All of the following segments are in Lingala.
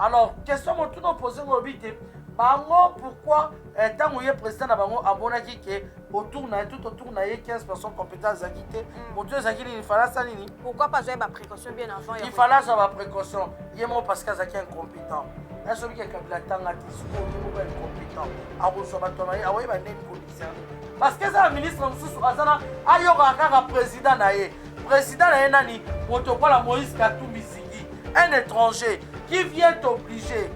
Alors, question motuna opose ngo, olobi te bango pourquoi ntango ye président na bango amonaki ke autour na ye, tout autour na ye, 15 personnes compétentes azalaki te, motu ezalaki nini? Fallait asala nini? Pourquoi pas azwa baprécaution bien avant ya Il fallait azwa baprécaution ye moko, parce que azalaki incompétent. Asobi ke Kabila atanga te. Sikoyo ye moko incompétent, akozwa bato na ye, akoyeba ndeni kodiscerner? Parce que eza na ministre mosusu aza na, ayokaka kaka président na ye. Président na ye nani? Moto okola Moïse Katumbi Zigi, un étranger qui vient t'obliger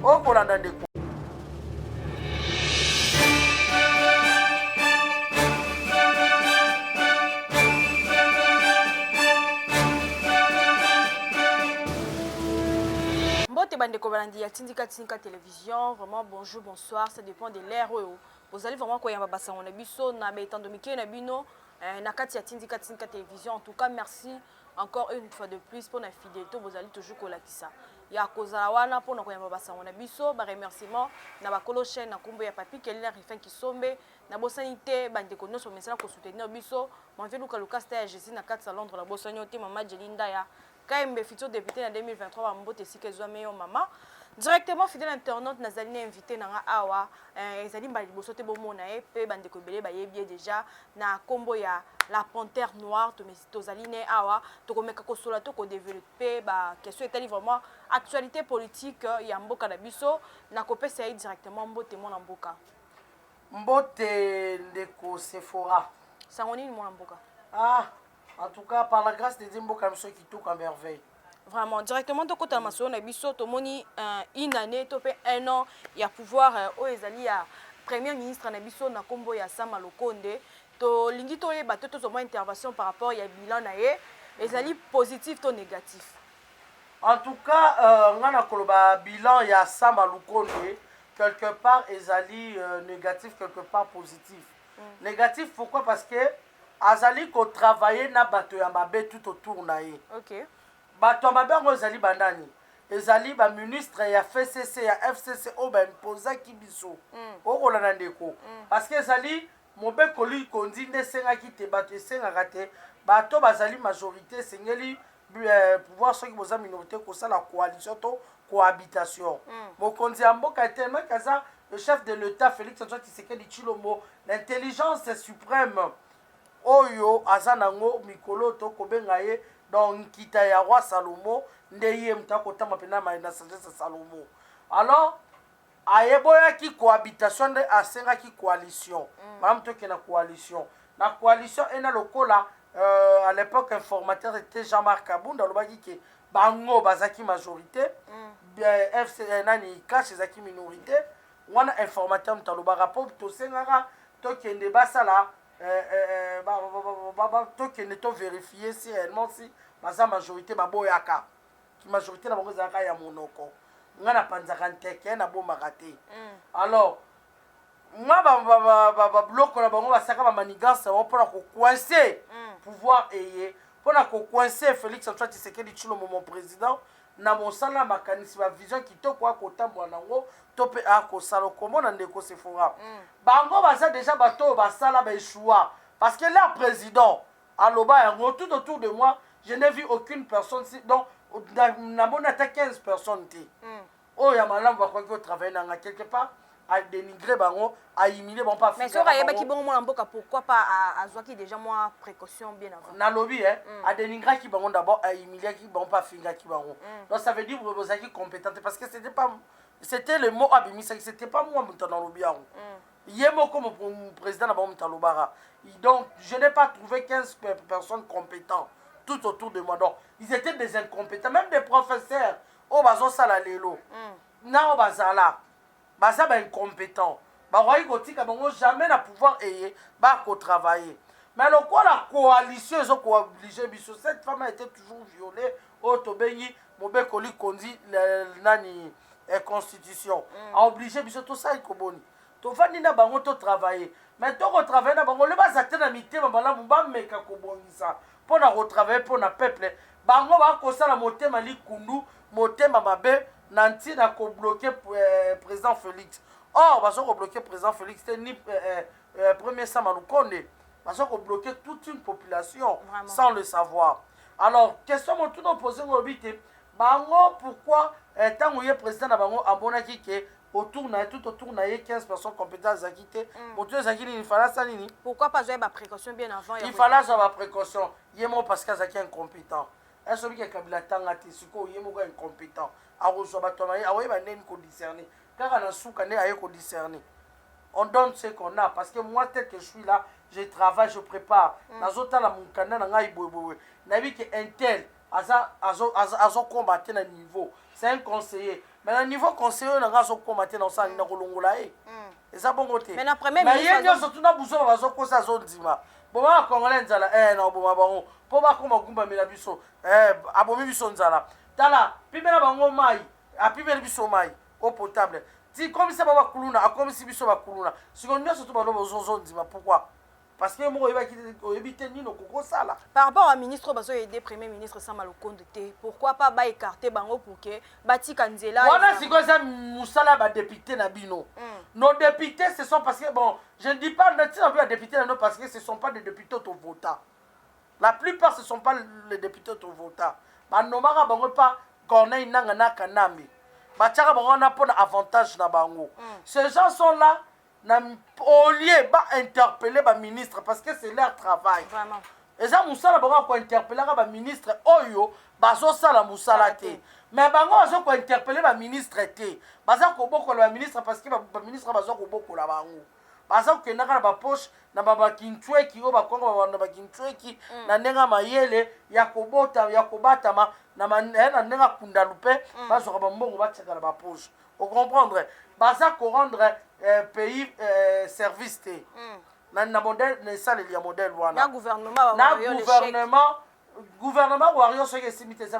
okolanda, ndeko. Mbote bandeko balandi ya Tindika Tindika Télévision. Vraiment, bonjour, bonsoir, ça dépend de l'heure oyo bozali vraiment koyamba basango na biso na baetando mike na bino na kati ya Tindika Tindika Télévision. En tout cas, merci encore une fois de plus mpona fidélité bozali toujours kolakisa ya kozala wana mpona koyamba basango na biso. Baremerciement na bakolo chaîne na nkombo ya Papi Kelina, Rifin Kisombe. Nabosani te bandeko nyonso bamesana kosoutenir biso, Manvie Luka Luka Star ya Jésus na kati ya Londres. Nabosani yo te, Mama Jeli Ndaya Kayembe, futur député na 2023. Bambote esika ezwami yo, mama. Directement, fidèle internaute, nazali na invité na nga awa. Ezali mbala liboso te bomona ye, mpe bandeko ebele bayebi ye déjà na nkombo ya La Panthère Noire. Tozali ne awa, tokomeka kosola to kodévelopper baquestion etali vraiment actualité politique ya mboka na biso. Nakopesa ye directement mbote, mwana mboka. Mbote, ndeko Sephora. Sango nini, mwana mboka? Ah, en tout cas, par la grâce de Dieu, mboka biso kitoko à merveille. Vraiment, directement tokota na masolo na biso. Tomoni une année to mpe un an ya pouvoir oyo ezali ya premier ministre na biso na nkombo ya Sama Lukonde. Tolingi toyeba to tozwa mwa intervention par rapport ya bilan na ye, ezali positif to négatif? En tout cas, nga na koloba bilan ya Sama Lukonde, quelque part ezali négatif, quelque part positif. Négatif pourquoi? Parce que azali kotravailler na bato ya mabe tout autour na ye. Bato ya mabe yango ezali banani? Ezali baministre ya FCC, ya FCC oyo baimposaki biso. Okolanda, ndeko. Parce que ezali mobeko likondi nde esengaki te, bato esengaka te, bato bazali majorité esengeli pouvoir, soki boza minorité, kosala coalition to cohabitation. Mokonzi ya mboka etelemaki, aza le chef de l'État Félix Antoine Tshisekedi Tshilombo, l'intelligence suprême oyo aza nango mikolo tokobenga ye, donc nkita ya roi Salomo nde ye moto akotamba mpena na sagesse ya Salomo. Alors ayeboyaki cohabitation, nde asengaki coalition. Malamu tokende na coalition, na coalition ena lokola à l'époque informateur était Jean-Marc Kabunda, alobaki ke bango bazalaki majorité, FC nani, CACH ezalaki minorité. Wana informateur moto alobaka, mpo tosengaka tokende basala tokende tovérifier si réellement si baza majorité. Baboyaka majorité na bango ezalaka ya monoko. Ngai napanzaka nteke, nabombaka te. Alors mwa babiloko na bango basalaka, bamanigance bango mpona kocoincer pouvoir eye, mpona kocoincer Félix Antoine Tshisekedi Tshilombo, mon président, na mosala ya makanisi, bavision kitoko akotambola nango to mpe akosala. Okomona, ndeko Sephora, bango baza déjà bato oyo basala baéchouer, parce que leur président aloba yango: tout autour de moi, je n'ai vu aucune personne si, donc namoni ata 15 personnes te oyo ya malamu bakoki kotravailler nanga. Quelque part adénigrer bango, ahumilie bango. Mais soki ayebaki bongo, mwana mboka, pourquoi pas azwaki déjà mwa précaution bien avant? Nalobi adénigraki bango d'abord, ahumiliaki bango mpe afingaki bango. Donc ça veut dire bozalaki compétente, parce que c'était pas, c'était le mot abimisaki, c'était pas moi moto nalobi yango, ye moko président na bango moto alobaka. Donc je n'ai pas trouvé 15 personnes compétentes tout autour de moi. Donc ils étaient des incompétents, même des professeurs oyo bazosala lelo na oyo bazala, baza baincompétent. Bakoki kotika bango jamais na pouvoir eye bakotravailler. Mais lokola coalition ezokoobliger biso, cette femme a été toujours violée, oyo tobengi mobeko likondi nani, constitution aoblige biso tosali koboni, tovandi na bango, totravailler. Mais tokotravailler na bango le baza te na mitema malamu, bameka kobongisa mpo na kotravailler mpo na peuple. Bango bakosala motema likundu, motema mabe na ntina kobloquer président Félix. Or baza kobloquer président Félix te, ni premier Sama Lukonde, baza kobloquer toute une population. Vraiment. Sans le savoir. Alors question motuna opose ngo, olobi te bango pourquoi. Ntango ye président na bango amonaki ke autour na ye, tout autour na ye, 15 personnes compétentes azalaki te, moto ezalaki nini? Fallait asala nini? Pourquoi pas azwa baprécaution bien avant ya Il fallait azwa baprécaution ye moko, parce que azalaki incompétent. Esobi ke Kabila atanga te. Sikoyo ye moko incompétent, akozwa bato na ye, akoyeba ndeni kodiscerne? Kaka na suka nde aye kodiscerne. On donne ce qu'on a, parce que moi, tel que je suis là, je travaille, je prépare, nazotala mokanda na ngai boyeboye, nayebi ke intel aza azokoma te na niveau, c'est un conseiller, mais na niveau conseiller oyo na ngai azokoma te, na osala nini? Na kolongola ye. Eza bongo te. Mais na premier Mais ministre ye nyonso tuna buzoba bazokosa, azondima boma bakongolais nzala, na oboma bango mpo bakoma gumbamela biso. Abomi biso nzala. Tala, pimela bango mai, apimeli biso mai eau potable ti komisa bango bakuluna, akomisi biso bakuluna. Sikoyo nyonso to baloba ozozondima. Pourquoi? Parce que moko oyebaki, oyebi te nini okokosala. Par rapport à ministre oyo bazoaider premier ministre Sama Lukonde te, pourquoi pas baécarte bango pour que batika nzela? Wana sikoyo eza mosala ya badéputé na bino. Nos députés, ce sont, parce que bon, je ne dis pas ntina mpe badéputé na bino, parce que ce sont pas des députés tovota. La plupart, ce sont pas les députés tovota. Banomaka bango pa Corneille Nanga na Kanambe, batiaka bango wana mpona avantage na bango. Ces gens sont là na au lieu bainterpeller baministre, parce que c'est leur travail. Vraiment. Eza mosala bango ya kointerpelaka baministre oyo bazosala mosala te. Mais bango baza kointerpeller baministre te, baza kobokola baministre, parce que baministre baza kobokola bango, baza kokendaka na bapoche na bakintsweki oyo bakongo babanda bakintsweki na ndenge ya mayele ya kobota, ya kobatama na ndenge ya kundalu, mpe bazwaka bambongo, batiaka na bapoche. Ocomprendre, baza korendre pays service te na modèle, na esaleli ya modèle wana. Na gouvernement. Na gouvernement warrior, soki esimbi te, eza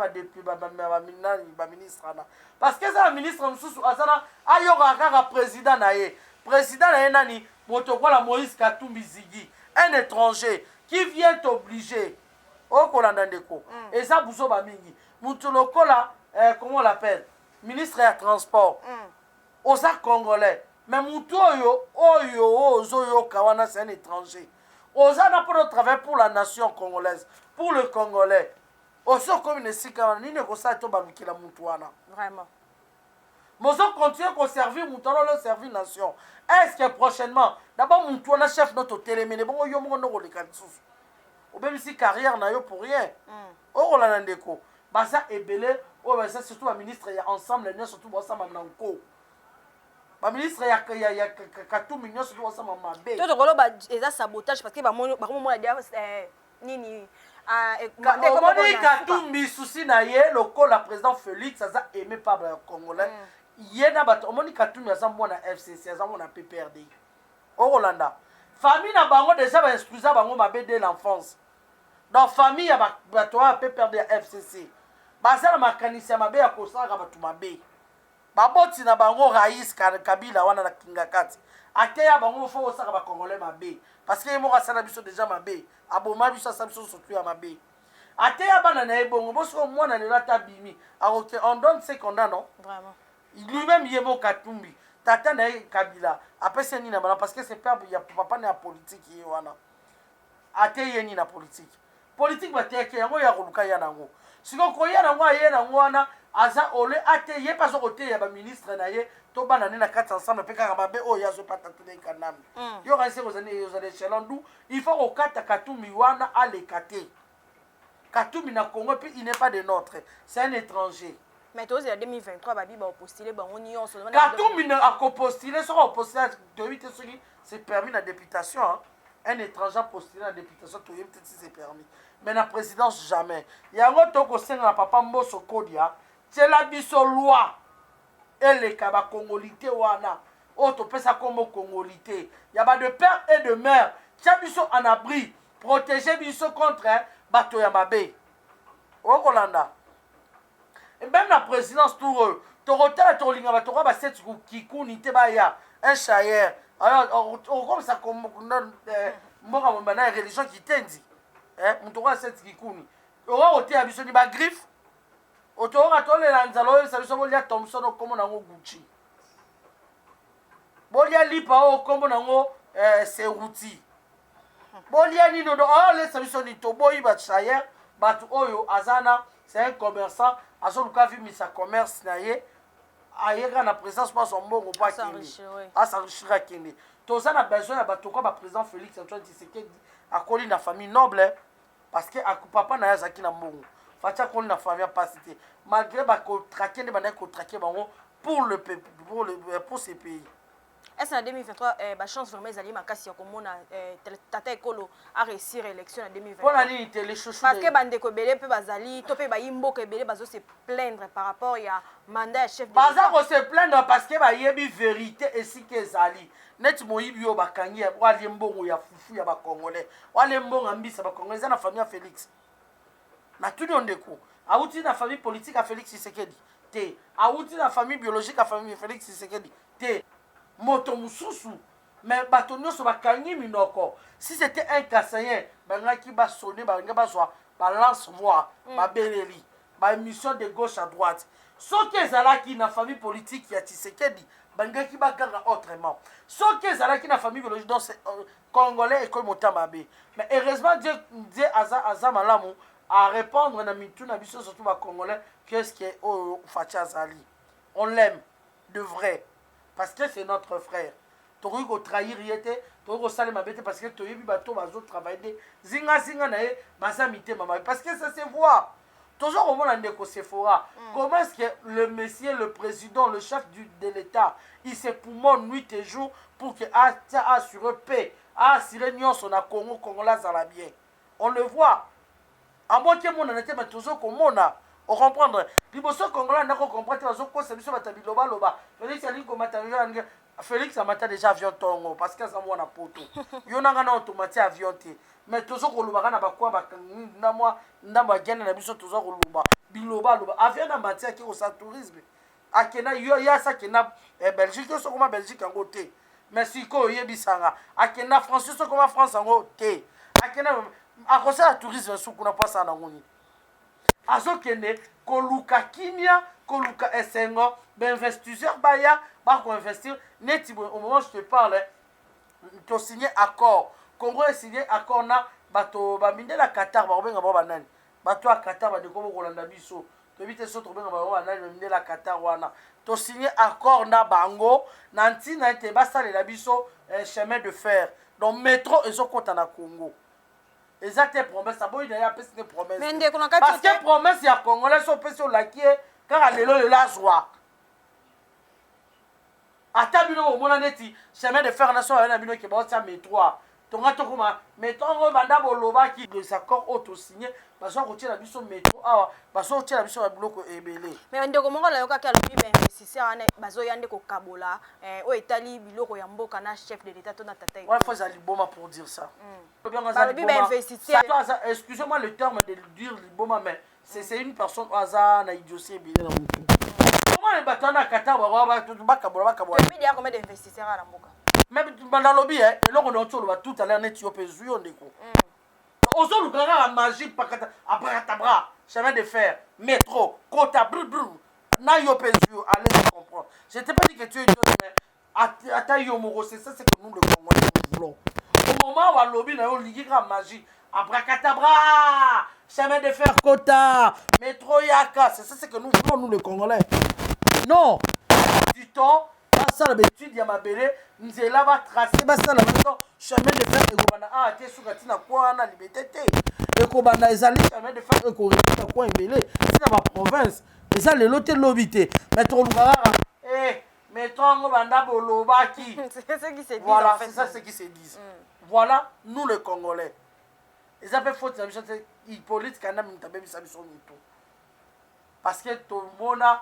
baministre wana, parce que eza baministre mosusu aza na ayokaka kaka président na ye. Président na ye nani? Moto okola Moïse Katumbi Zigi, un étranger qui vient t'obliger okolanda. Ndeko, eza buzoba mingi. Moto lokola comment on l'appelle, ministre ya transport, oza congolais, mais motu oyo ozoyoka wana, c'est un étranger. Oza na mpona travailler pour la nation congolaise, pour le Congolais. Osi okomi na esika wana, nini ekosala to balukela motu wana? Vraiment. Mozo continue koservir motu wana, olo servir nation. Est ce que prochainement, d'abord motu wana chef no totelemene bongo, yo moko ndokoleka lisusu, obebisi carrière na yo pour rien. Okolanda, ndeko, baza ebele oyo baza, surtout baministre ya Ensemble nyonso tu bosamba na nko, baministre ya Katumbi nyonso tu bosamba mabe. To tokoloba eza sabotage, parce que bakomomona dia nini? Omoni Katumbi, susi na ye lokola président Félix aza aimé par bacongolais, ye na bato. Omoni Katumbi aza mwana FCC, aza mwana PPRD. Okolanda famille na bango, déjà bainstruisa bango mabe dès l'enfance. Donc famille ya bato oyo ya PPRD, ya FCC, baza na makanisi ya mabe ya kosalaka bato mabe. Baboti na bango, rais Kabila wana na kinga kati, ateya bango fo kosaka bacongolais mabe, parce que ye moko asala biso déjà mabe, aboma biso, asala biso surtout ya mabe, ateya bana na ye bongo. Bosiko mwana lelo ata abimi, akoke. On donne ce qu'on a, non? Vraiment. Lui-même, ye mo Katumbi, tata na ye Kabila apesi ye nini na bana? Parce que c'est père ya papa na ya politique. Ye wana ateyi ye nini na politique? Politique bateyaki yango ya koluka ya nango. Sikoyo koya nango, aye nango wana, aza ole ate ye mpe aza koteya baministre na ye to bana nde na kati Ensemble mpe kaka mabe oyo azopa tata na ye Kanambe. Yo kanisi ozali échelon d'où il faut kokata Katumbi wana, aleka te. Katumbi na Congo, puis il n'est pas de notre, c'est un étranger. Mais tozela 2023, babi baopostule bango nyonso. Katumbi akopostule, soki akopostule, toyebi te soki c'est permis na députation, hein. Un étranger postule na députation, toyebi te si c'est permis, mais na présidence, jamais. Yango tokosenga na papa Mboso Kodia, tiela biso loi eleka bakongoli te wana oyo topesa nkombo kongoli te ya ba de père et de mère. Tia biso en abri, protéger biso contre bato ya mabe. Okolanda même na présidence, tour oyo tokotala, tokolinga bato kwa baseti kikuni te, baya un chayer okomisa mboka mobimba na religion kitendi. Moto okoya seti kikuni, okoka koteya biso ni bagriffe, otoyoka tolela nzala, oyebisa biso bolia Thomson, okombo nango Gucci, bolia lipa oyo okombo nango Seruti, bolia nini? Olesa biso nini? Toboyi bachayer, bato oyo aza na C'est un commerçant, azoluka avimisa commerce na ye, ayeka na présidence mpo azwa mbongo mpo akende as'enrichir, akende. Toza na besoin ya bato kwa baprésident Félix Antoine Tshisekedi. Akoli na famille noble parce que papa na ye azalaki na mbongo. Fatshi akoli na famille apasi te, malgré bakotraquer nde bandaki kotraquer bango pour ce pays. Est na 2023, bachance vraiment ezali makasi ya komona tata ekolo aréussir élection na 2023? Mpona nini te, les chouchous? Parce que bandeko ebele mpe bazali to mpe bayi mboka ebele bazo se plaindre par rapport ya mandat ya chef. Baza kose plaindre parce que bayebi vérité esika ezali. Neti moyibi oyo bakangi, oyo alie mbongo ya fufu ya bacongolais, oyo alie mbongo ya mbisa bacongolais, eza na famille ya Félix. Natuni yo ndeko, awuti na famille politique ya Félix Tshisekedi te, awuti na famille biologique ya famille Félix Tshisekedi te, moto mosusu. Mais bato nyonso bakangi minoko. Si c'était un Kasaïen, bangaki basone, balingi bazwa balance voix, babeleli baémission de gauche à droite. Soki ezalaki na famille politique ya Tshisekedi, balingaki baganga autrement. Soki ezalaki na famille biologique, donc congolais ekoyi motema mabe. Mais heureusement, Dieu, Dieu aza malamu à répondre na mitu na biso, surtout bacongolais. Qu'est-ce que oyo Fatshi azali, on l'aime de vrai parce que c'est notre frère. Tokoki kotrahir ye te, tokoki kosala mabe te, parce que toyebi bato bazotravaille nde zingazinga na ye baza mitema mabe, parce que ça se voit. Toza komona ndeko Sephora, comment est-ce que le monsieur le président, le chef de l'État, il se époumonne nuit et jour pour que atia assurer paix, aassurer nyonso na Congo, congolais azala bien. On le voit, amoki emonana te, mais tozo komona. Ocomprendre liboso congolais andako comprendre te, bazokosa biso bato ya bilobaloba. Félix alingi komata avion. Félix amata déjà avion ntongo parce que aza mwana poto. Yo nanga na otomati avion te, mais tozo kolobaka na bakwa na mwa ndambo agende na biso, toza koloba bilobaloba. Avion na mati, ake kosala tourisme, akenda yo ye asi akenda Belgique. Yo sokoma Belgique yango te, mais sikoyo oyebisanga akenda France. Yo sokoma France yango te, akenda akosala tourisme su kuna mpo asala nango nini? Azokende koluka kimia, koluka esengo, bainvestisseur baya bakoinvestir. Neti boye, au moment je te parle, tosigné accord, Congo esigné accord na bato bamindele ya Qatar. Bakobenga bango banani bato ya Qatar? Bandeko bokolanda biso, toyebi te so tokobenga bango banani. Bamindele ya Qatar wana, tosigné accord na bango na ntina ete basalela biso chemin de fer, donc métro ezokɔta na Congo. Eza te promesse aboyi na ye, apesi te promesse, parce que promesse ya congolais, so opesi, olaki ye kaka lelo lelo, azwa. Ata bino bomona neti chemin de fer na so aye na bino ke baotia métro, tonga tokoma métro yango banda bolobaki. Les accords oyo tosigné, bazwa kotiela biso métro awa, bazwa kotiela biso babiloko ebele. Mais ndeko moko nayokaki alobi bainvestisseur wana bazoya nde kokabola oyo etali biloko ya mboka na chef de l'État to na tata. Wana faut eza liboma pour dire ça. Balobi bainvestisseur. Excusez-moi le terme de dire liboma, mais c'est une personne oyo aza na idiotie ebele na motu. Comment bato wana Qatar bakabola bakabola? Toyebi deya combien d'investisseur na mboka. Mais nalobi eloko na oti oloba tout à l'heure, neti yo mpe ezwi yo ndeko, ozoluka kaka magie pakata, abracadabra, chemin de fer, métro, kota bru bru na yo mpe ezwi yo. Allez comprendre, je t'ai pas dit que tu es idiot, mais ata yo moko, c'est ça c'est que nous le Congolais nous voulons. Au moment où alobi na yo, olingi kaka magie, abracadabra, chemin de fer kota, métro yaka. C'est ça ce que nous voulons, nous le Congolais? Non, du temps basala baétude ya mabele, nzela batrace, basala bato chemin de fer ekobanda awa te, suka ntina kwa wana Liberté te, ekobanda ezali chemin de fer ekoreka kwa ebele ntina baprovince. Eza lelo te, lobi te, mais tokoluka kaka métro yango banda bolobaki. C'est ce qui se dit. Voilà. En fait. C'est ça ce qui se dit. Voilà, nous les Congolais, eza mpe faute na biso te. Hippolyte Kanda moto abebisa biso mitu, parce que tomona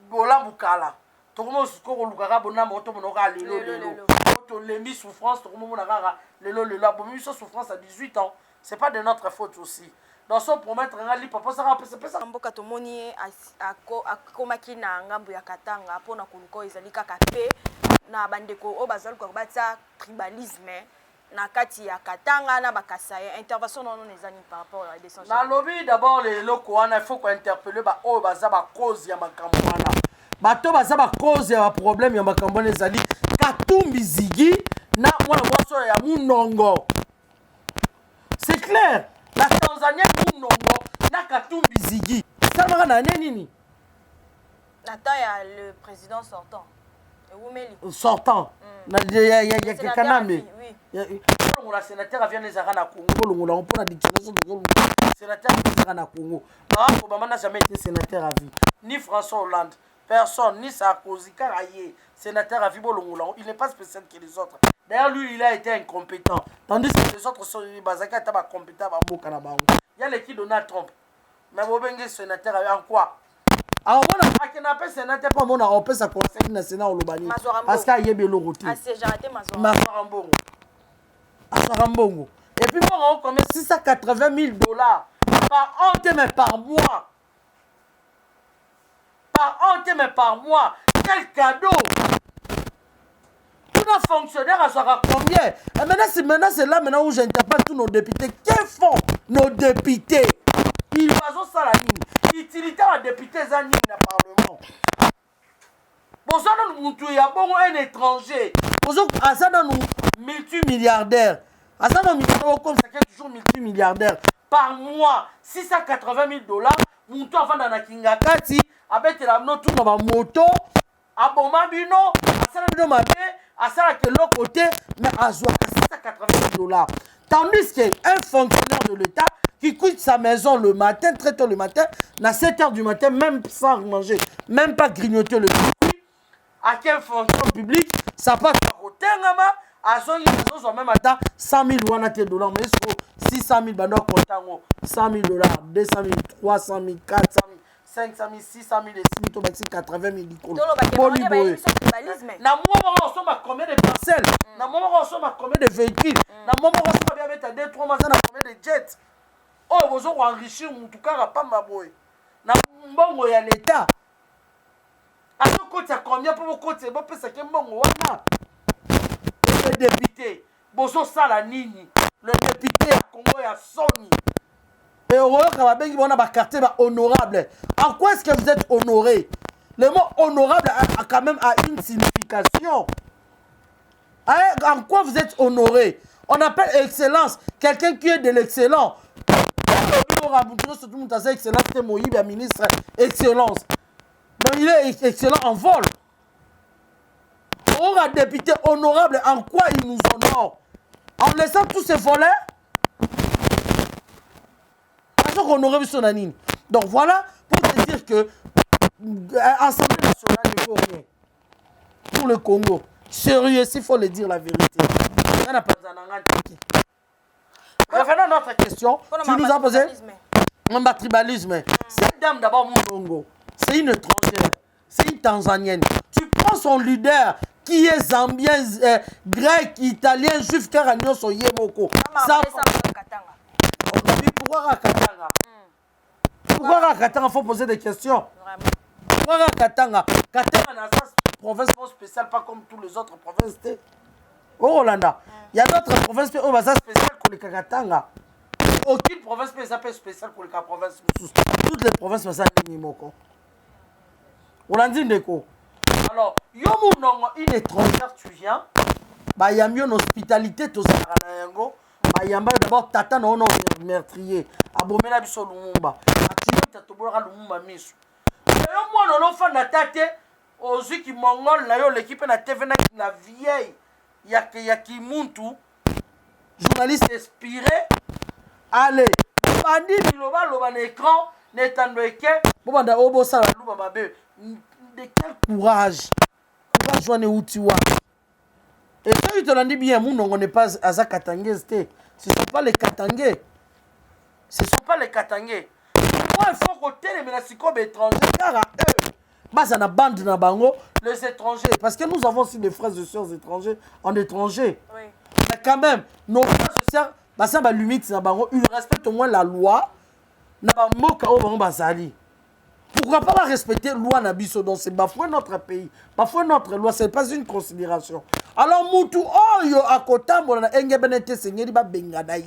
bolamu kala, tokomi sikoyo koluka kaka bonambo, tomona kaka lelo lelo. Tolembi souffrance, tokomomona kaka lelo lelo. Abomi biso souffrance à 18 ans, c'est pas de notre faute aussi. Donc so promettre nga lipa mposaka apesa. Mboka tomoni ye akomaki na ngambo ya Katanga mpona koluka oyo ezali kaka mpe na bandeko oyo bazaluka batia tribalisme na kati ya Katanga na Bakasaïens. Intervention nono eza nini par rapport ya descente? Nalobi d'abord, eloko wana, il faut kointerpeller baoyo baza bacause ya makambo wana. Bato baza bacause ya baproblème ya makambo wana ezali Katumbi Zigi na mwana mwasi oyo ya Munongo. C'est clair, la Tanzanienne Munongo. Na Katumbi Zigi esalamaka na année nini? Na temps ya le président sortant, ewumeli. Sortant na ya Kanambe. Bolongola sénateur aviana ezalaka na Congo, bolongola yango mpona dictionnaire. Tozoluka sénateur ezalaka na Congo. Barack Obama n'a jamais été sénateur à vie, ni François Hollande, personne, ni Sarkozy, kaka ye sénateur à vie. Bolongola yango, il n'est pas spécial que les autres. D'ailleurs, lui, il a été incompétent, tandis que les autres sont bazalaki ata bacompétent bamboka na bango. Ya leki Donald Trump, mais bobenge sénateur en quoi? Aomona akenda mpe sénat te, mpo amona opesa conseil na sénat, oloba nini? Parce que ayebi eloko te. Mazwaka mbongo, azwaka mbongo, et puis mbongo yango combien? 680 000 $ par an te, mais par mois. Par an te, mais par mois. Quel cadeau! Tout un fonctionnaire azwaka combien? Et maintenant, c'est là maintenant où j'interpelle tous nos députés. Que font nos députés? Ils bazosala nini? Utilité ya député eza nini na parlement? Boza nanu mutu ya bongo, un étranger aza nanu multimilliardaire, aza nanu okomisake toujours multimilliardaire, par mois 680 000 $. Mutu avanda na kinga kati, abetela bino tuna bamoto, aboma bino, asala bino mabe, asalaka eloko te, mais azwaka 680 000 $, tandis que un fonctionnaire de l'État qui quitte sa maison le matin, très tôt le matin, à 7 heures du matin, même sans manger, même pas grignoter le biscuit, à quelle fonction publique ça passe? Kotengama, azongi, azozwa même ata 100 000 wana te dollar, mais siko 600 000, bando akonta yango: 100 000 $, 200 000, 300 000, 400 000, 500 000, 600 000, esili to bakisi 80 000 likolo. Boni boye, na mwa moko osomba combien de parcelles? Na mwa moko osomba combien de véhicules? Na mwa moko osomba bia beta 2 3 mois na combien de jet? Oyo bozo koenrichir mutu kaka pamba boye na mbongo ya l'État, azokotisa combien mpo bokotisa, bopesaki mbongo wana? Le député, bozosala nini? Le député ya Congo ya soni. Et okoyoka babengi bango na baquartier bahonorable. En quoi est-ce que vous êtes honoré? Le mot honorable a quand même a une signification. En quoi vous êtes honoré? On appelle excellence quelqu'un qui est de l'excellent. Surtout moto aza excellence te, moyibi ya ministre excellence. Donc il est excellent en vol. Oka député honorable, en quoi il nous honore? En laissant tous ces voleurs? Azokohonorer biso na nini? Donc voilà, pour te dire que Assemblée nationale ne vaut rien pour le Congo. Sérieux, s'il faut le dire, la vérité. Revenons à notre question. Tu nous as posé un tribalisme. Cette dame d'abord, Munongo, c'est une étrangère, c'est une Tanzanienne. Tu prends son leader qui est zambien, grec, italien, juif, car nyonso ye moko. Ça, on a dit pourquoi Katanga? Pourquoi Katanga? Faut poser des questions. Pourquoi Katanga? Katanga n'a sa province spéciale, pas comme tous les autres provinces. Olanda. Il y a d'autres provinces oyo baza spécial koleka Katanga. Aucune province mpe eza mpe spécial koleka province mosusu. Toutes les provinces baza ndenge moko. Olandi, ndeko? Alors yo Munongo, une étrangère, tu viens, bayambi yo na hospitalité tozalaka na yango. Bayamba yo d'abord, tata na yo na meurtrier, abomela biso Lumumba, atiyota, tobolaka Lumumba miso. Yo mwana olofanda ta te, ozwi kimongole na yo, oleki mpe na TV na vieille ya kimuntu, journaliste inspiré. Ale bandi bilobaloba na écran na etando eke, bobanda oyo bosala luba mabe. De quel courage? Courage wana euti wapi? Et soki tolandi bien, Munongo n'est pas aza katangaise te. Ce sont pas les Katangais, ce sont pas les Katangais. Pourquoi il faut kotelemela sikoyo baétranger kaka eux baza na bande na bango, les étrangers? Parce que nous avons aussi des frères et sœurs étrangers en étranger. Mais quand même, nos frères et sœurs baza balimite na bango, ils respectent au moins la loi na bamboka oyo bango bazali. Pourquoi pas respecter loi na biso? Donc c'est bafouer notre pays, bafouer notre loi, c'est pas une considération. Alors mutu oyo akotambola na engebene te, esengeli babengana ye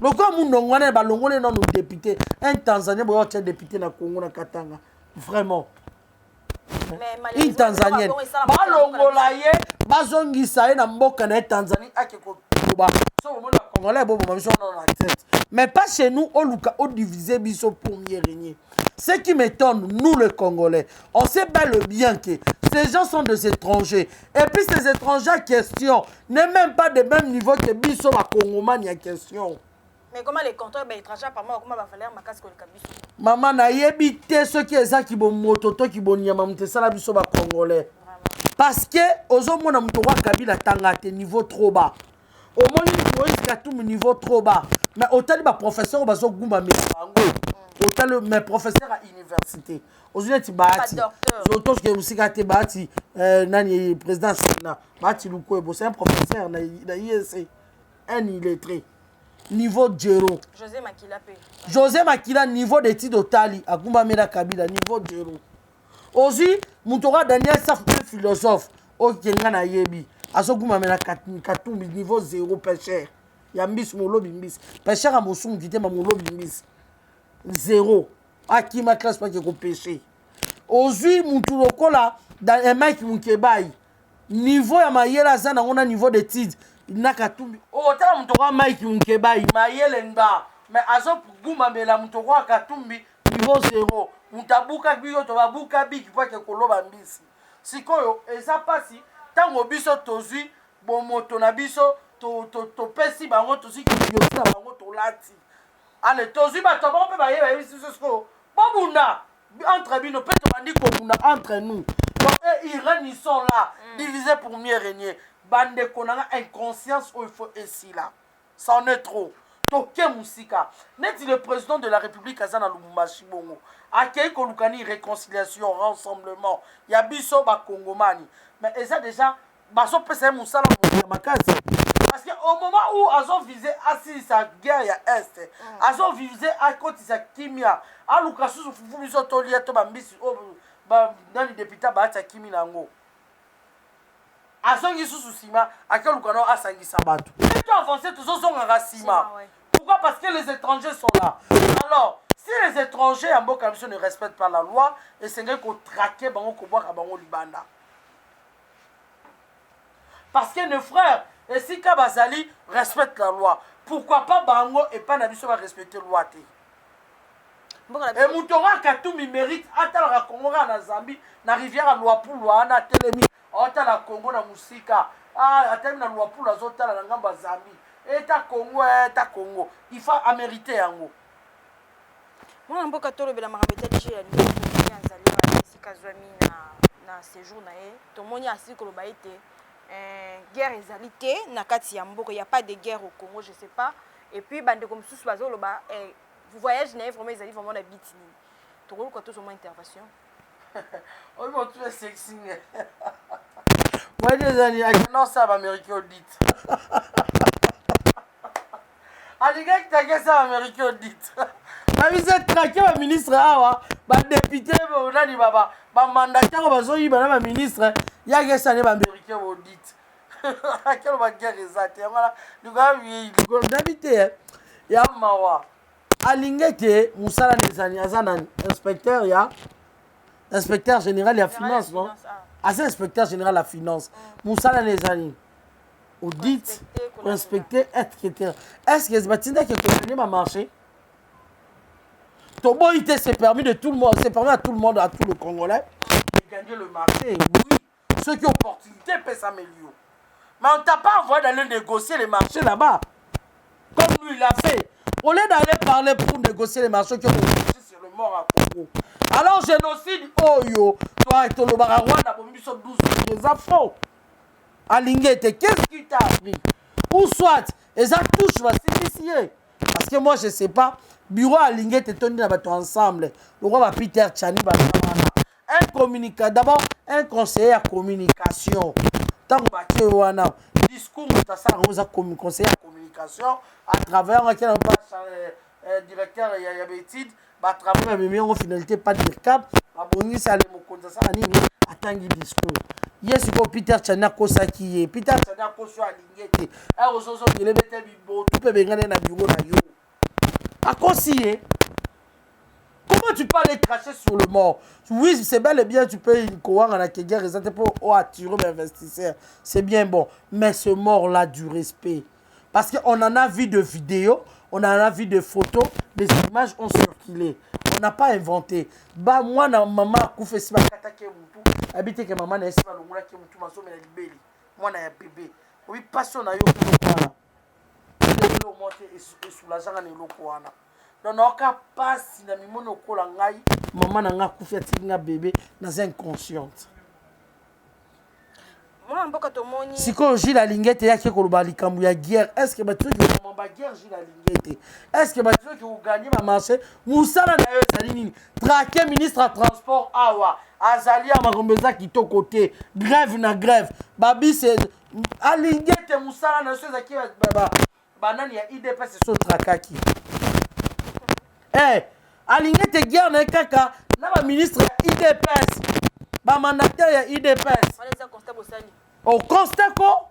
lokola Munongo wana. Balongoli nanu député, un Tanzanien boya otia député na Congo, na Katanga. Vraiment, une Tanzanienne, balongola ye, bazongisa ye na mboka na ye Tanzanie, ake. Koloba so bomoni Bacongolais boboma biso wana na tête, mais pas chez nous. Oluka odivise biso pour mieux régner. Ce qui m'étonne, nous les Congolais, on sait bel et bien que ces gens sont des étrangers. Et puis ces étrangers en question n'est même pas de même niveau que biso bakongomani ya question. Mais comment les compteurs baétranger apparemment bakoma bavaleur makasi koleka biso? Mama, nayebi te soki ezaki bomoto to kibonyama moto esala biso Bacongolais, parce que ozomona moto okwa Kabila tanga te, niveau trop bas. Omoni Moïse Katumbi, niveau trop bas. Mais otali baprofesseur oyo bazogumbamela bango, otali mais professeur ya université, ozwi neti Bahati, tosoke mosika te, Bahati nani, président Sénat Bahati Lukwebo, c'est un professeur na ISC, un illettré, niveau zéro. José Makila mpe. José Makila, niveau d'étude, otali agumbamela Kabila, niveau zéro. Ozwi moto oka Daniel Safu mpe, philosophe oke nga nayebi, azogumbamela Katumbi, niveau zéro. Pêcheur ya mbisi, molobi mbisi, pêcheur ya mosungu kitema, molobi mbisi, zéro, akima classe pake kopêcher. Ozwi mutu lokola Mike Mukebai, niveau ya mayele aza nango na niveau d'étude na Katumbi. Otala moto okwa Mike Mukebai, mayele nga, mais azogumbamela moto okwa Katumbi, niveau zéro. Moto abuka biko to babuka biki po ake koloba mbisi. Sikoyo eza mpasi ntango biso tozwi bomoto na biso, topesi bango, tozwi kiyosi na bango, tolati ale, tozwi bato bango mpe baye bayebisi biso sikoyo bobunda entre bino mpe tobandi kobunda entre nous. Donc eux, ils ils sont là, divisés pour mieux régner. Bandeko na nga, inconscience oyo, il faut esila, c'en est trop. Toke mosika neti le président de la République aza na Lubumbashi, bongo akei koluka nini? Réconciliation, rassemblement ya biso Bakongomani. Mais eza déjà bazopesa ye mosala ya makasi, parce que au moment où azovise asilisa guerre ya Est, azovise akotisa kimia, aluka susu fufu biso tolia to bambisi oyo nani député Bahati akimi na yango, azongi susu nsima, akeluka no asangisa bato to avance, tozozongaka nsima. Pourquoi? Parce que les étrangers sont là. Alors si les étrangers ya mboka na biso ne respectent pas la loi, esengeli kotraquer bango, kobwaka bango libanda, parce que nos frères esika bazali respecte la loi. Pourquoi pas bango epai na biso barespecte loi te? E moto oyo Katumbi mérite atalaka Kongo kaka na Zambie, na rivière ya Luapula wana atelemi, aotala Kongo na mosika, atelemi na Luapula, azotala na ngambo ya Zambie, eta Kongo, eta Kongo. Il faut amérite yango. Mwana mboka, tolobela makambo etali jeu ya ndenge azali wana esika azwami na séjour na ye. Tomoni asili koloba ete guerre ezali te na kati ya mboka, ya pas de guerre au Congo, je sais pas. Et puis bandeko mosusu bazoloba voyage na ye vraiment ezali vraiment na but nini? Tokoluka tozoma intervention. Oyo motu esexinge voyage ezali, akenda osala baaméricain audit, alingaki take esala baaméricain audit, babise traquer baministre awa, badéputé nani, bamandataire oyo bazoyiba na baministre, yaki esala baaméricain audit. Akelo baguerre eza te, yango wana likolo nayebi te ya mawa. Alingi ete mosala na ezali, aza nani, inspecteur ya inspecteur général ya finance, non, aza inspecteur général ya finance. Mosala na ezali audit, koinspecter, etc. Est ce que batindaki ekokende bamarché? Toboyi te, c'est permis de tout le monde, c'est permis à tout le monde, à tout le Congolais de gagner le marché, oui, soki opportunité epesameli yo. Mais on t'a pas envoyé d'aller négocier les marchés là-bas comme lui il a fait. Au lieu d'aller parler pour négocier les marchés qui ont sur le mort à Congo, alors génocide oyo tolobaka Rwanda bomi biso 12, eza faux. Alingi ete qu'est-ce qui t'a appris? Ou soit eza touche basimbisi ye, parce que moi je sais pas, bureau alingi ete tondi na bato ensemble lokwa ba Peter Tiani baza wana. Un communicateur d'abord, un conseiller ya communication, ntango batie wana discours, moto asala yango eza conseiller ya communication. À travers yango akena pa directeur ya baétude, batravail bamemi yango finalité pas dircab, babongisi, ale mokonzi asala nini, atangi discours. Ye sikoyo Peter Tiani akosaki ye, Peter Tiani akosi oyo alingi ete ozozongela ebete bibotu mpe bengani na bureau na yo, akosi ye. Comment tu peux aller cracher sur le mort? Oui, c'est bel et bien, tu peux kowanga na guerre eza te pour attirer l'investisseur. C'est bien bon. Mais ce mort-là, du respect. Parce qu'on en a vu de vidéos, on en a vu de photos, des images ont circulé. On n'a pas inventé. Ba mwana mama akufa esi bakataki ye mutu, ayebi te ke mama na ye esi balongolaki ye mutu bazomela libeli. Mwana ya bebe. Obi passion na yo eloko wana. Eloko moko te esoulageaka na eloko wana. Donc nayoka pasi na mimoni okola ngai mama na ngai akufi atiki nga bebe naza inconsciente. Mwana mboka tomoni. Sikoyo Jules Alingete yaki koloba likambo ya guerre. Est-ce que bato soki koboma ba guerre Jules Alingete? Est-ce que bato soki koganye ba marché? Mosala na yo ezali nini? Traquer ministre ya transport awa azali ya makambo eza kitoko te. Grève na grève. Ba bus Alingete mosala na yo so ezalaki banani ya UDPS so trakaki. Eh, Alingete guerre na ye kaka na ba ministre ya UDPS, ba mandataire ya UDPS. Wana eza constat bosali. O constat ko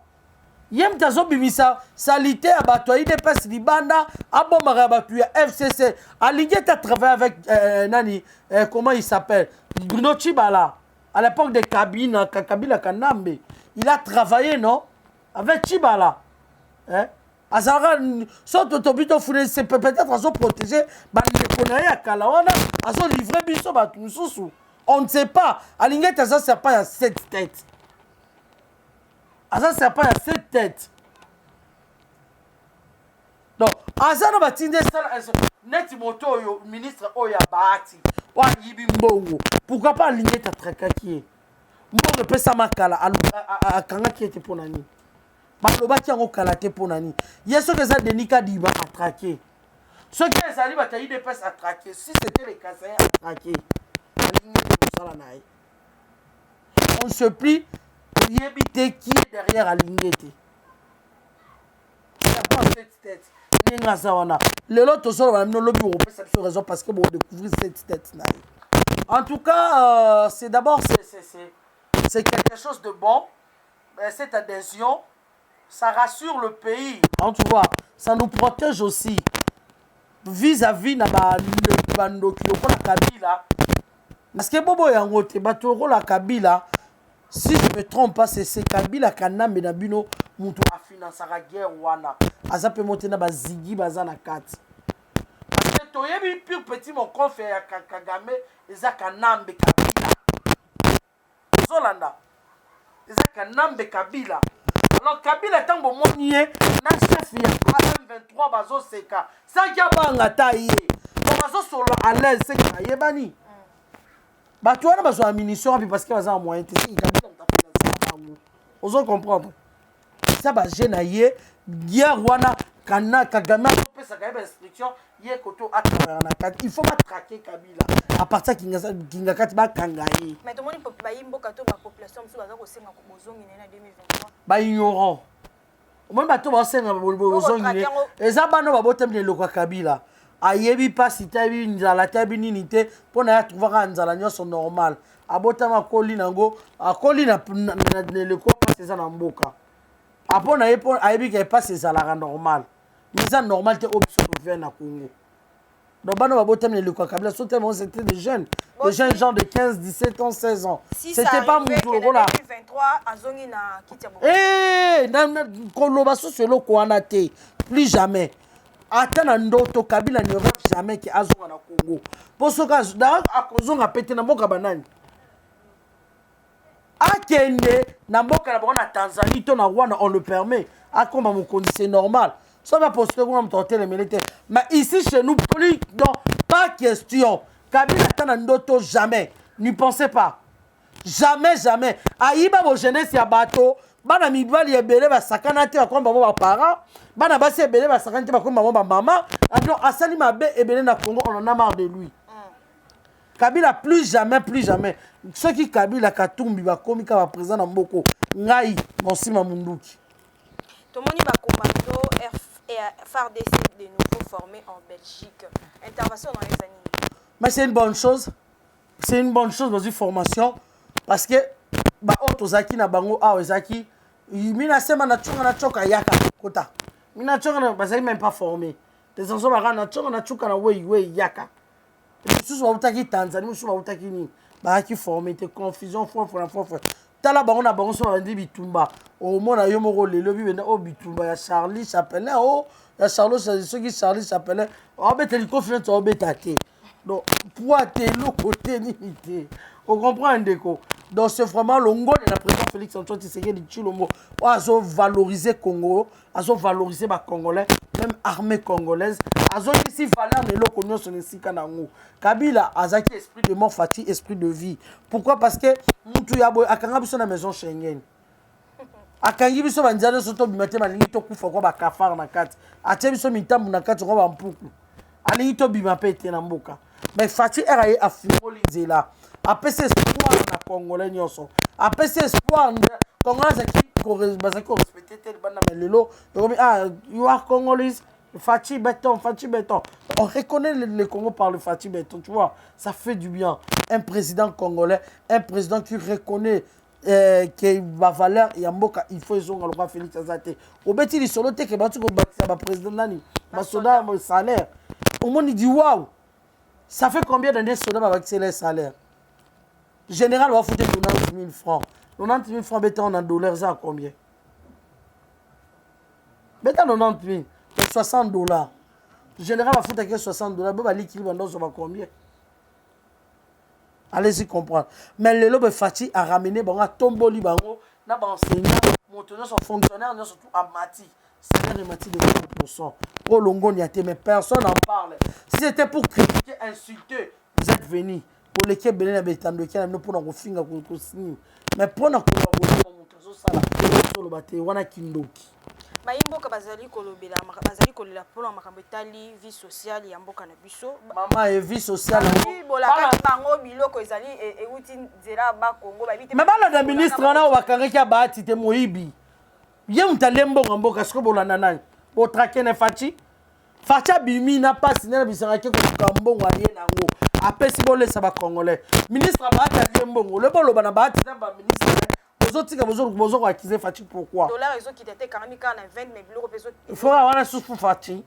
ye moto azobimisa salite ya bato ya UDPS libanda, abombaka ya bato ya FCC. Alingete a travaille avec nani, comment il s'appelle, Bruno Tshibala à l'époque de Kabila, Kabila Kanambe. Il a travaillé, non, avec Tshibala. Hein? Azalaka so totobi tofune, c'est peut-être azoprotéger bandeko na ye ya kala wana, azolivre biso bato mosusu, on ne sait pas. Alingi ete aza serpent ya sept têtes, aza serpent ya sept têtes. Donc aza na batindi esala neti moto oyo ministre oyo ya Bahati oyo ayibi mbongo, pourquoi pas alingi ete atrakaki ye mbongo epesama kala, akangaki ete mpo na nini? Balobaki yango kala te mpo na nini? Ye soki eza Denis Kadima atraqué, soki ezali bato ya UDPS atraqué, si c'était le Kasaïen atraqué, alingi ete mosala na ye. On se plie, toyebi te qui est derrière alingi ete serpent sept tête ndenge aza wana. Lelo tozoloba na bino, lobi bokopesa biso raison parce que bokodécouvrir sept tête na ye. En tout cas, c'est d'abord c'est quelque chose de bon. Cette adhésion, ça rassure le pays. Hein, tu vois, ça nous protège aussi vis-à-vis na ba bandoki lokola Kabila. Parce que bobo yango te bato lokola Kabila, si je me trompe pas, c'est Kabila Kanambe na bino mutu afinansaka guerre wana. Aza pe mote na bazigi baza na kati. Parce que toyebi pire petit mon confrère ya Kagame eza Kanambe Kabila. Ozolanda, eza Kanambe Kabila. Alors Kabila ntango bomoni ye na chef ya M23 bazoseka, sanki abanga ta ye, donc bazosolola à l'aise, seki bayebani. Bato wana bazwa munition wapi? Parce que baza na moyen te. Seki Kabila moto afinansa bango, ozo comprendre? Eza baje na ye guerre wana. Kana Kagame azopesaka ye bainstruction, ye koto atravaillaka na kati. Il faut batraquer Kabila à partir ya Kingakati, bakanga ye. Mais tomoni bayi mboka to bapopulation mosusu baza kosenga bozongi na ye na 2023. Baignorant, omoni bato baosenga bozongi ne eza bana babotami na eloko ya Kabila. Ayebi mpasi te, ayebi nzala te, ayebi nini te. Mpo na ye atrouvaka nzala nyonso normal. Abotama, akoli nango, akoli na eleko mpasi eza na mboka. Apo na ye mpo ayebi ke mpasi ezalaka normal, mais eza normal te oyo biso tovivre na Congo. Donc bana babotami na eleko ya Kabila, so tellement c'était des jeunes, des jeunes gens de 15, 17 ans, 16 ans. Si c'était pas mutu lokola 2023 azongi na kiti ya Eh, koloba susu eloko wana te, plus jamais, ata na ndoto. Kabila ne rêve jamais ke azonga na Congo, mpo soki akozonga pe te na mboka banani, akende na mboka na bango na Tanzanie to na Rwanda, on le permet akoma mokonzi, c'est normal. Soki bapostule kuna, moto atelemele te. Mais ici chez nous, plus, donc pas question. Kabila ata na ndoto, jamais, n'y pensez pas, jamais, jamais. Ayiba bo jeunesse ya bato, bana mibali ebele basakana te, bakomi bango baparent, bana basi ebele basakani te, bakomi bango bamama. Donc asali mabe ebele na Congo, on en a marre de lui. Kabila, plus jamais, plus jamais. Soki Kabila, Katumbi bakomi kaka baprésident na mboko, ngai mosima munduki. Tomoni bacommando FARDC de nouveau formés en Belgique. Intervention dans les années. Mais c'est une bonne chose, c'est une bonne chose bazwi formation, parce que baoyo tozalaki na bango awa ezalaki mina sema na tshonga na tchoka yaka kota mina tshonga na, bazalaki même pas formé. Tesanso baka na tshonga na tshuka na wei wei yaka. Mosusu bautaki Tanzanie, mosusu bautaki nini, bazalaki formé te. Confusion, fofo na fofo. Tala bango na bango so babandi bitumba, omona yo moko lelo bibenda oyo bitumba ya Charlie Chapelin, o ya Charlot, soki Charlie Chapelin aobeta likofi neti aobeta te, donc poids te, eloko te, nini te, ocomprendre ndeko. Donc c'est vraiment longone na président Félix Antoine Tshisekedi Tshilombo oyo azovaloriser Congo, azovaloriser bacongolais, même armée congolaise, azongisi valeur na eloko nyonso na esika na yango. Kabila azalaki esprit de mort, Fatshi esprit de vie. Pourquoi? Parce que mutu ya boye akanga biso na maison Schengen, akangi biso banzela nyonso, tobima te, balingi tokufa kwa bacafard na kati, atie biso mitambu na kati kwa bampuku, alingi tobima mpe te na mboka. Mais Fatshi ere aye, afungoli nzela, apesi espoir na congolais nyonso, apesi espoir. Congolais azalaki, bazalaki korespecter te libanda, mais lelo ekomi: "Ah, you are Congolese, Fatshi béton, Fatshi béton." On reconnaît le Congo par le Fatshi béton, tu vois. Ça fait du bien. Un président congolais, un président qui reconnaît ke bavaleur ya mboka, il faut ezonga lokwa Félix aza te. Obeti lisolo te ke bati kobakisa baprésident nani, basoda salaire. Omoni di waw, ça fait combien d'années soda babakisela salaire? Général bafute 90 000 francs, 90 000 francs beta en dollar, eza combien? Beta 90 000, 60 $. Général bafutaki 60 $, bo balikili bandozo ba combien? Allez-y comprendre. Mais lelo be Fatshi a ramené bango, atomboli bango na baenseignant, moto nyonso, fonctionnaire nyonso, tout amati salaire, emati de 30. Oyo longoni ya te, mais personne n'en parle. Si c'était pour critiquer, insulter, vous êtes venu koleki ebele na betando eki na bino mpona kofinga, kosini, mais mpona koloba boloma moto azosala, ozoloba te, wana kindoki. Bayi mboka bazali kolobela, bazali kolela mpona makambo etali vie sociale ya mboka na biso. Mama e vie sociale. Bolakaki bango biloko ezali euti nzela bakongo, bayebi te. Mais balanda ministre wana oyo bakangaki ya Bahati te, moyibi, ye moto alie mbongo mboka. Sikoyo bolanda nani? Botraquer na Fatshi. Fatshi abimi na mpasi nde na bisangaki koluka mbongo, aye nango, apesi bolesa bacongolais. Ministre Bahati alie mbongo, le boloba na Bahati na baministre, bozotika bozokoaccuser Fatshi, pourquoi? Dollar ezokita te, ekangami kaka na 20, mais biloko mpe. Foka wana susu Fatshi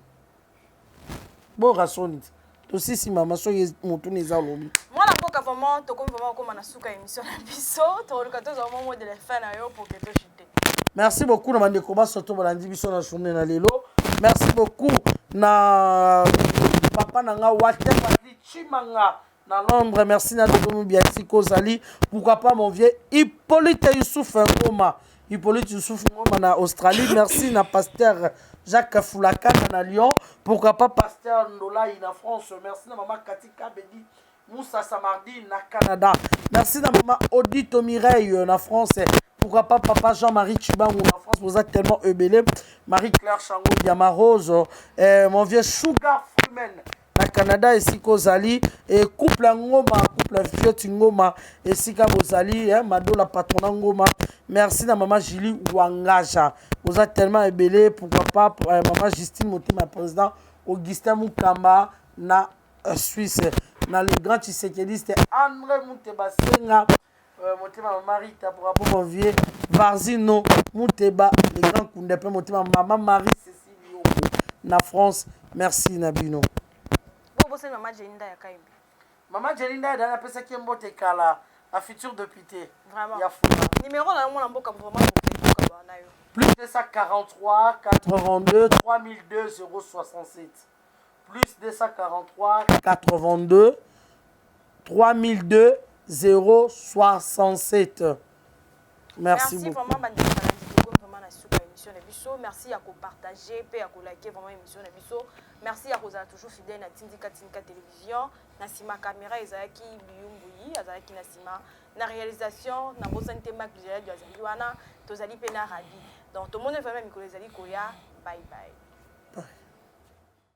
boyoka soni te. Tosisi mama, soki motuni eza, olobi. Mwana mboka, vraiment tokomi vraiment kokóma na suka ya émission na biso. Toluka tozwa mot de la fin na yo pour que tochute. Merci beaucoup na bandeko baso to balandi biso na journée na lelo. Merci beaucoup na papa na nga Walter Watli Chimanga na Londres. Merci na dodo Mobia esika ozali. Pourquoi pas mon vieux Hippolyte Youssouf Ngoma, Hippolyte Youssouf Ngoma na Australie. Merci na pasteur Jacques Fulakana na Lyon. Pourquoi pas pasteur Ndolai na France. Merci na mama Kati Kabedi Moussa Samardi na Canada. Merci na mama Odito Mireille na France. Pourquoi pas papa Jean-Marie Chibangu na France. Vous êtes tellement ebele. Marie-Claire Chango Diamarose, mon vieux Sugar Freeman na Canada esika ozali, e couple Ngoma, couple Fioti Ngoma esika bozali, eh, Madola patrona Ngoma. Merci na mama Julie Wangaja. Boza tellement ebele. Pourquoi pas mama Justine Motema, président Augustin Mukamba na Suisse, na le grand tshisekediste André Muteba Senga, motema mama Rita. Pour rapport mon vieux Varzino Muteba, le grand kunde mpe motema mama Marie Cécile Yongo na France. Merci na bino. Bosali mama Jelinda ya Kaimbi. Mama Jelinda ya dana, apesaki mbote kala, la future députée. Vraiment. Ya Funa. Numéro na yo, mwana mboka, vraiment tokaba na yo. Plus 243 82 3002 067, plus 243 82 3002 067. Merci, Merci beaucoup. Vraiment bandeko balandi, tokomi vraiment na suka ya émission na biso. Merci ya kopartager mpe ya koliker vraiment émission na biso. Merci ya kozala toujours fidèle na Tindika Tindika Télévision. Na nsima caméra ezalaki Biyumbuyi, azalaki na nsima na réalisation. Nabosani te Mak Bijaladi azali wana, tozali mpe na Rabi. Donc tomoni vraiment mikolo ezali koya. Bye bye.